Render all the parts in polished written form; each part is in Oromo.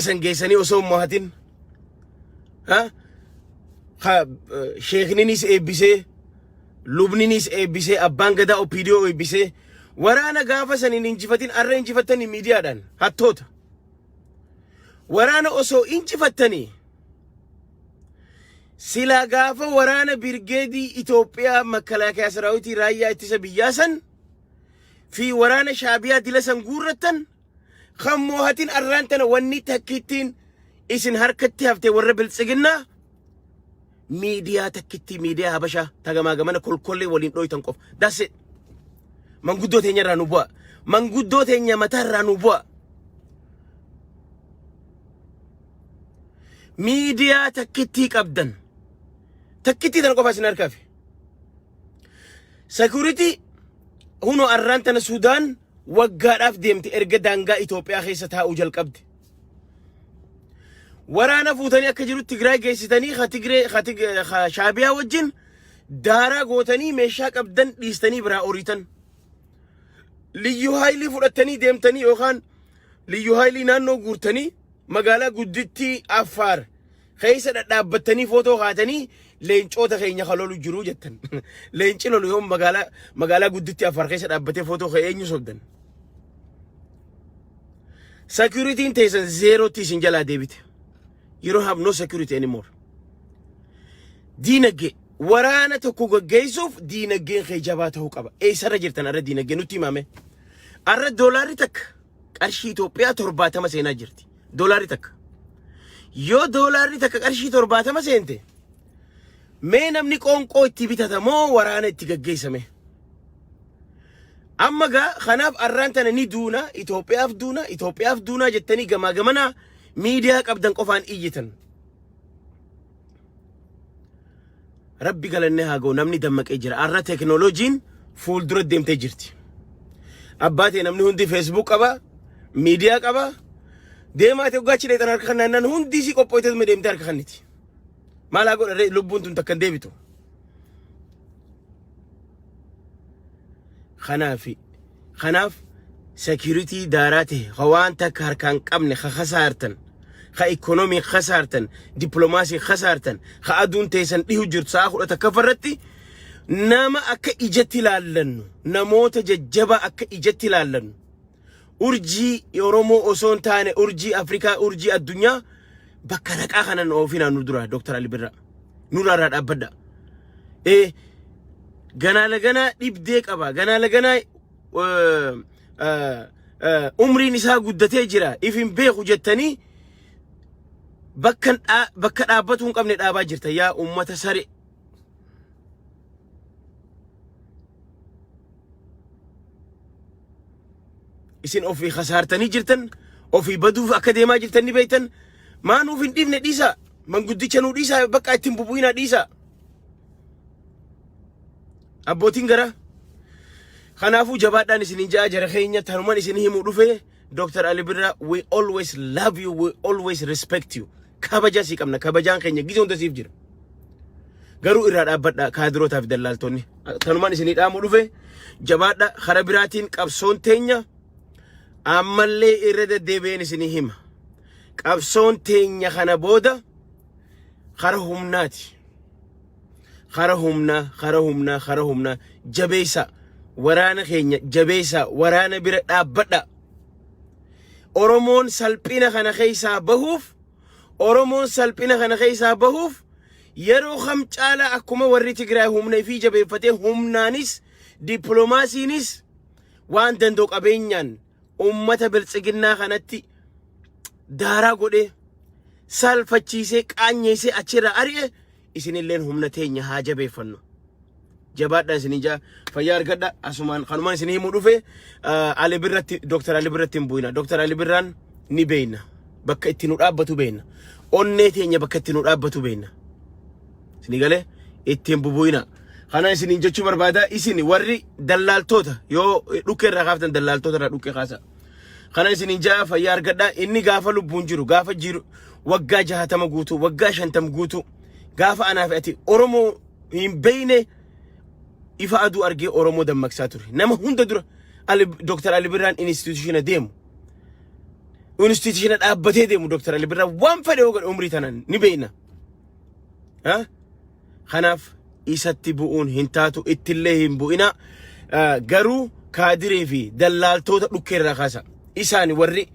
San geessanii osoo hin mo'atin ha ka sheekninis eebbisee lubninis eebbisee abbaan gadaa OPDO eebbisee waraana gaafa san hin injifatin arra injifattanii miidiyaadhaan hattoota. Waraana osoo injifattanii silaa gaafa waraana birgeedii Itoophiyaa makalaakaa saraawitii raayyaa ittisa biyyaa san fi waraana shaabiyaa dila san guurrattan kan moohatin arraan tana wanni takkittiin isin harkatti hafte warra biltsiginnaa miidiyaa takkittii miidiyaa habashaa tagamaa gamana kolkollee waliin dhooytan qofa. That's it. Manguddoo teenya irraa nu bu'a. Manguddoo teenya mataa irraa nu bu'a. Miidiyaa takkittii qabdan. Takkittii tana qofa isin harkaa fi. Security hunoo arraan tana Sudaan waggaadhaaf deemte erga daangaa Itoophiyaa keessa taa'uu jalqabde. Waraana fuutanii akka jiru Tigraay geessitanii ka Tigree ka Tig- ka Shaabiyaa wajjin daaraa gootanii meeshaa qabdan dhiistanii biraa oriitan. Liyyuu haayilii fudhattanii deemtanii yookaan liyyuu haayilii naannoo guurtanii magaalaa guddittii Affaar keessa dhadhaabbattanii footoo kaatanii leencoota keenya ka lolu jiru jettan. Leenci lolu yoom magaalaa magaalaa gudditti Affaar keessa dhaabbatee footoo ka'ee eenyu sobdan? Security'n teessan zeerootti isin jalaa deebite. You don't have no security anymore. Diinagdee waraana tokko gaggeessuuf diinagdeen kee jabaa ta'uu qaba. Eessarra jirtan arra diinagdee nutti himame. Arra doolaarri takka qarshii Itoophiyaa 70 seenaa jirti. Doolaarri takka. Yoo doolaarri takka qarshii 70 seente mee namni qoonqoo itti bitata moo waraana itti gaggeessame? Amma gaa kanaaf arraan tana ni duuna Itoophiyaaf duuna Itoophiyaaf duunaa jettanii gamaa gamanaa miidiyaa qabdan qofaan iyyitan. Rabbi galannee haa ga'u namni dammaqee jira. Arra teekinooloojiin fuuldura deemtee jirti. Abbaa ta'e namni hundi feesbuuk qaba, miidiyaa qaba. Deemaa ta'e gaachi dheexan harka kannaan hundi isii qophooytee deemtee harka kanniti. Maal haa godha lubbuun tun takka hin deebitu. Kanaaf kanaaf security daaraa ta'e ka waan takka harkaan qabne ka kasaartan ka ikoonomii kasaartan dippiloomaasii kasaartan ka aduun teessan dhihu jirtu sa'a 11 irratti nama akka ijatti ilaallannu namoota jajjabaa akka ijatti ilaallannu urjii Oromoo osoo hin taane urjii Afrikaa urjii addunyaa bakka raqaa kanan oofinaa nu dura Dr. Ali Birraa nurraa irraa dhaabbadha. Ee ganaa laganaa dhibdee qaba ganaa laganaa umriin isaa guddatee jira if hin beeku jettanii bakka bakka dhaabbatuu hin qabne dhaabaa jirta yaa ummata saree. Isin ofii kasaartanii jirtan ofii baduuf akka deemaa jirtan ni beektan maa nuuf hin dhiifne dhiisaa manguddicha nuu dhiisaa bakka ittiin bubu'inaa dhiisaa. Abbootiin garaa kanaafuu jabaadhaan isinin ja'a jara keenya tanuman isin himuu dhufe Dr. Ali Birraa we always love you we always respect you kabaja sii qabna kabajaan keenya gizee hunda siif jira. Garuu irraa dhaabbadha kaadirootaa fi dallaaltonni. Tanumaan isinii dhaamuu dhufe jabaadha karaa biraatiin qabsoon teenya ammallee irra deddeebi'een isinii hima. Qabsoon teenya kana booda kara humnaati. Kara humnaa, kara humnaa, kara humnaa jabeessa waraana keenya jabeessa waraana bira dhaabbadha. Oromoon salphina kana keessaa bahuuf Oromoon salphina kana keessaa bahuuf yeroo kam caalaa akkuma warri Tigraay humna ifii jabeeffatee humnaanis dippiloomaasiinis waan danda'u qabeenyaan ummata biltsiginnaa kanatti daaraa godhee salfachiisee qaanyeessee achirraa ari'e isinilleen humna teenya haa jabeeffannu. Jabaadhaan isin jaa fayyaa argadha asumaan kanumaan isin himuu dhufe Ali Birratti Dr. Ali Birratti hin bu'ina. Dr. Ali Birraan ni beeyna. Bakka itti nu dhaabbatu beeyna. Onnee teenya bakka itti nu dhaabbatu beeyna. Isin galee ittiin bubu'ina. Kana isiniin jechuu barbaada isin warri dallaaltoota yoo dhukkee irraa kaaftan dallaaltoota irraa dhukkee kaasa. Kana isiniin ja'a fayyaa argadha inni gaafa lubbuun jiru gaafa jiru waggaa 60 guutuu waggaa 50 guutuu gaafa anaa fi ati Oromoo hin beeyne ifa aduu argee Oromoo dammaqsaa ture. Nama hunda dura Dr. Ali Birraan institutiona deemu. Institutiona dhaabbatee deemu Dr. Ali Birraa waan fedhe yoo godhe umrii tanaan ni beekna. Ha? Kanaaf isatti bu'uun hin taatu ittillee hin bu'ina. Garuu kaadiree fi dallaaltoota dhukkee irraa kaasa. Isaan warri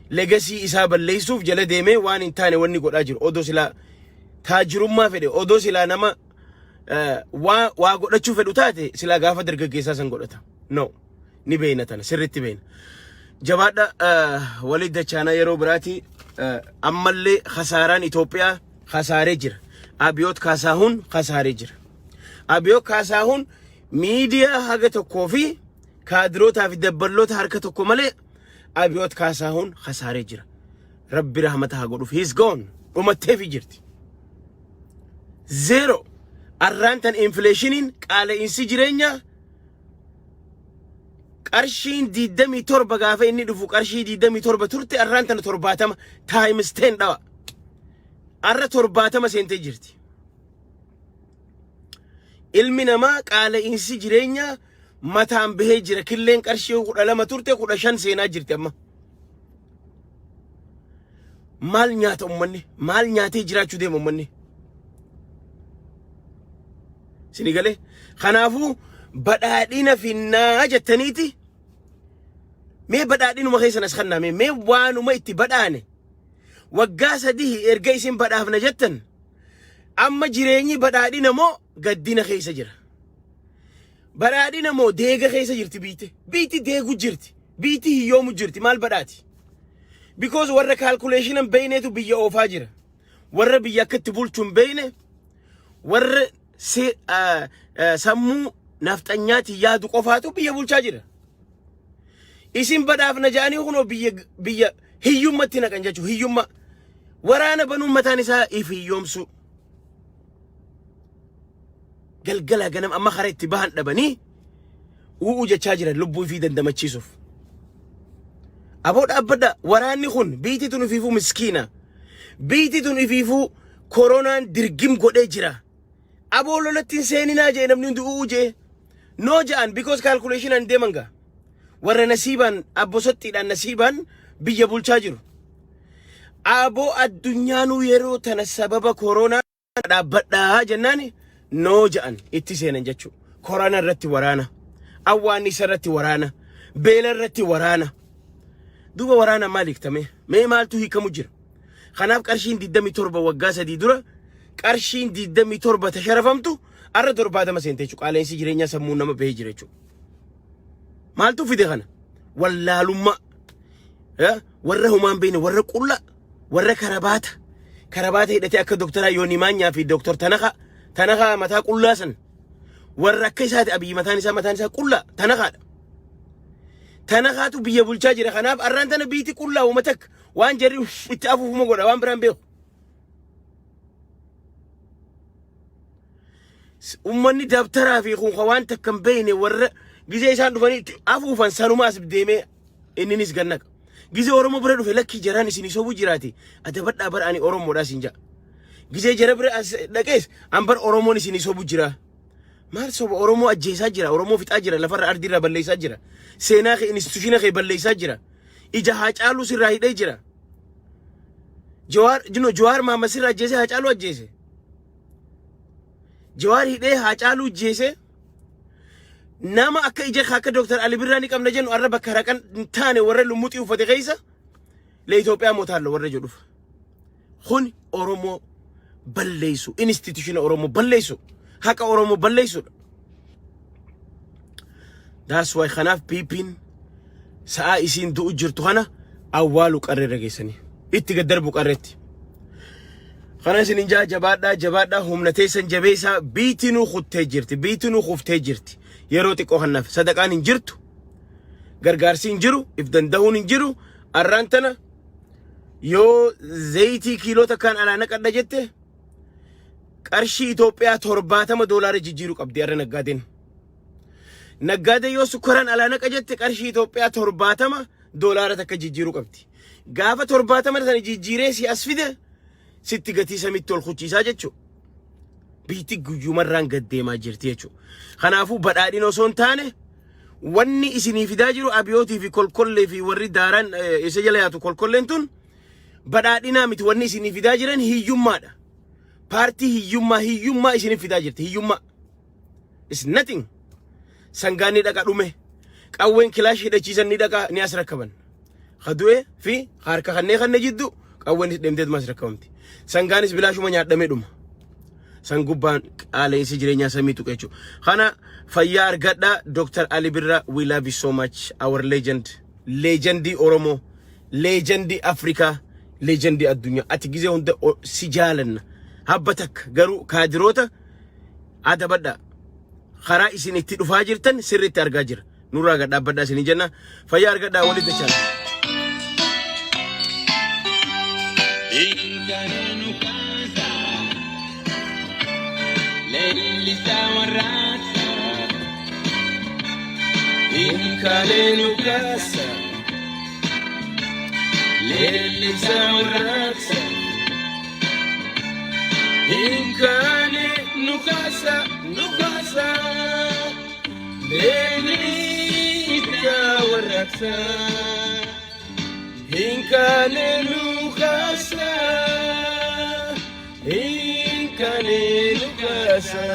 legacy isaa balleessuuf jala deemee waan hin taane wanni godhaa jiru. Odoo silaa taajirummaa fedhe, odoo silaa nama waa godhachuu fedhu taate silaa gaafa dargaggeessaa san godhata. No. Ni beekna tana sirriitti beekna. Jabaadha walii dachaanaa yeroo biraati ammallee kasaaraan Itoophiyaa kasaaree jira. Abiyoot Kaasaahun kasaaree jira. Abiyoot Kaasaahun miidiyaa haga tokkoo fi kaadirootaa fi dabballoota harka tokko malee Abiyoot Kaasaahun kasaaree jira. Rabbi rahmata haa godhuuf. He's gone. Dhumatteefi jirti. Zero. Arraan tan inflationiin qaala'insi jireenyaa qarshiin 27 gaafa inni dhufu qarshii 27 turte arraan tana 70 times 10 dhawa. Arra 70 seentee jirti. Ilmi namaa qaala'insi jireenyaa mataan bahee jira. Killeen qarshii 12 turte 15 seenaa jirti amma. Maal nyaata ummanni? Maal nyaatee jiraachuu deema ummanni? Sini galee? Kanaafuu badhaadhina finnaa jettaniiti mee badhaadhinuma keessan as kannaa mee waanuma itti badhaane waggaa 3 erga isin badhaafna jettan amma jireenyi badhaadhina moo gaddina keessa jira? Badhaadhina moo deega keessa jirti biitti? Biitti deegu jirti. Biitti hiyyoomu jirti. Maal badhaati? Because warra calculation hin beeyneetu biyya oofaa jira. Warra biyya akka itti bulchu hin beeyne, warra sammuu nafxanyaatiin yaadu qofaatu biyya bulchaa jira. Isin badhaafna jedhanii kunoo biyya hiyyummatti naqan jechuudha. Hiyyummaa. Waraana banuun mataan isaa if hiyyoomsuu. Galgala ganam amma karaa itti bahan dhabanii u'uu jechaa jiran lubbuu ifii dandamachiisuuf. Aboo dhaabbadha waraanni kun biitii tun ifiifuu miskiina. Biitii tun ifiifuu koronaan dirgim godhee jira. Aboo lolatti hin seeninaa jee namni hundi u'uu jee. No ja'an because calculation an deeman gaa. Warra nasiibaan abbosottiidhaan nasiibaan biyya bulchaa jiru. Aboo addunyaanuu yeroo tana sababa koronaa dhaabbadhaa jennaan no ja'an itti seenan jechuudha. Korona irratti waraana. Awwaannisa irratti waraana. Beela irratti waraana. Duuba waraana maal hiiktame? Mee maaltu hiikamu jira? Kanaaf qarshiin 27 waggaa 3 dura qarshiin 27 tasharafamtu arra 70 seente jechuudha. Qaala'insi jireenyaa sammuu nama bahee jira jechuudha. Maaltu fide kana? Wallaalummaa. Warra humaan beekne warra qulla warra karabaata hidhatee akka doktoraa Yoonii Maanyaa fi doktor Tanaka mataa qullaa san warra akka isaati Abiyyi mataan isaa qullaa Tanakaadha. Tanakaatu biyya bulchaa jira kanaaf arraan tana biiti qullaa uuma takka waan jarri itti afuufuma godha waan biraan beeku. Uummanni dabtaraa fi kun waan takka hin beekne warra gizee isaan dhufanii itti afuufan sanumaas deemee inninis gannaqa. Gizee Oromoo bira dhufe lakkii jaraan isin sobuu jiraate adabadhaa bara ani Oromoodhaa sin ja'a. Gizee jara bira as dhaqees an bar Oromoon isin sobu jira. Maal soba Oromoo ajjeesaa jira, Oromoo fixaa jira, lafarra ardiirra balleessaa jira. Seenaa kee institutiona kee balleessaa jira. Ija Haacaaluu sirraa hidhee jira. Jawaar jino Jawaar Maamma sirraa ajjeesee Haacaaluu ajjeese. Jawaar hidhee Haacaaluu ajjeese. Nama akka ija akka Dr. Ali Birraa ni qabna jennu arra bakka raqan hin taane warra lummuxii uffate keessa le Itoophiyaa mootaallo warra jedhuuf. Kun Oromoo balleessu, institutiona Oromoo balleessu, haqa Oromoo balleessudha. That's why kanaaf PP'n sa'aa isiin du'u jirtu kana awwaalu qarreerra geessanii itti gad darbu qarreetti. Kana isin hin jaa jabaadhaa jabaadhaa humna teessan jabeessaa biitinuu kuttee jirti biitinuu kuftee jirti yeroo xiqqoo kanaaf sadaqaan hin jirtu gargaarsi hin jiru if danda'uun hin jiru arraan tana yoo zayitii kiiloo takkaan alaa naqadha jette qarshii Itoophiyaa 70 doolaara jijjiiruu qabdi arra naggaadeen. Naggaadee yoo sukkaraan alaa naqa jette qarshii Itoophiyaa 70 doolaara takka jijjiiruu qabdi. Gaafa 70 sana jijjiiree si as fide sitti gatii samitti ol kuchiisaa jechuudha. Biitti guyyumarraan gad deemaa jirti jechuudha. Kanaafuu badhaadhina osoo hin taane Wanni isinii fidaa jiru Abiyootii fi kolkollee fi warri daaraan isa jala yaatu kolkolleen tun badhaadhinaa miti. Wanni isinii fidaa jiran hiyyummaadha. Paartii hiyyummaa, hiyyummaa isinii fidaa jirti, hiyyummaa. It's nothing. Sangaan ni dhaqa dhume. Qawween kilaash hidhachiisan ni dhaqa, ni as rakkaban. Kadu'e fi harka kannee kanne jiddu qawween deemteetuma as rakkabamti. Sangaanis bilaashuma nyaadhamee dhuma. San gubbaan qaala'insi jireenyaa samii tuqe jechuudha. Kana fayyaa argadhaa, Dr. Ali Birra, we love you so much, our legend, legendii Oromoo, legendii Afrikaa, legendii addunyaa. Ati gizee hunda si jaalanna. Habba takka garuu kaadiroota adabadhaa. Karaa isin itti dhufaa jirtan sirriitti argaa jira. Nurraa gad dhaabbadhaa isinii jenna. Fayyaa argadhaa, walitti dachaan. Hiikanee nu kaasa, leellisaa warraaqsa. Hiikanee nu kaasa, leellisaa warraaqsa. Hinkane nu kaasa, nu kaasa. Leellisaa warraaqsa. Hinkane nu kaasa. Hinkane nu kaasa.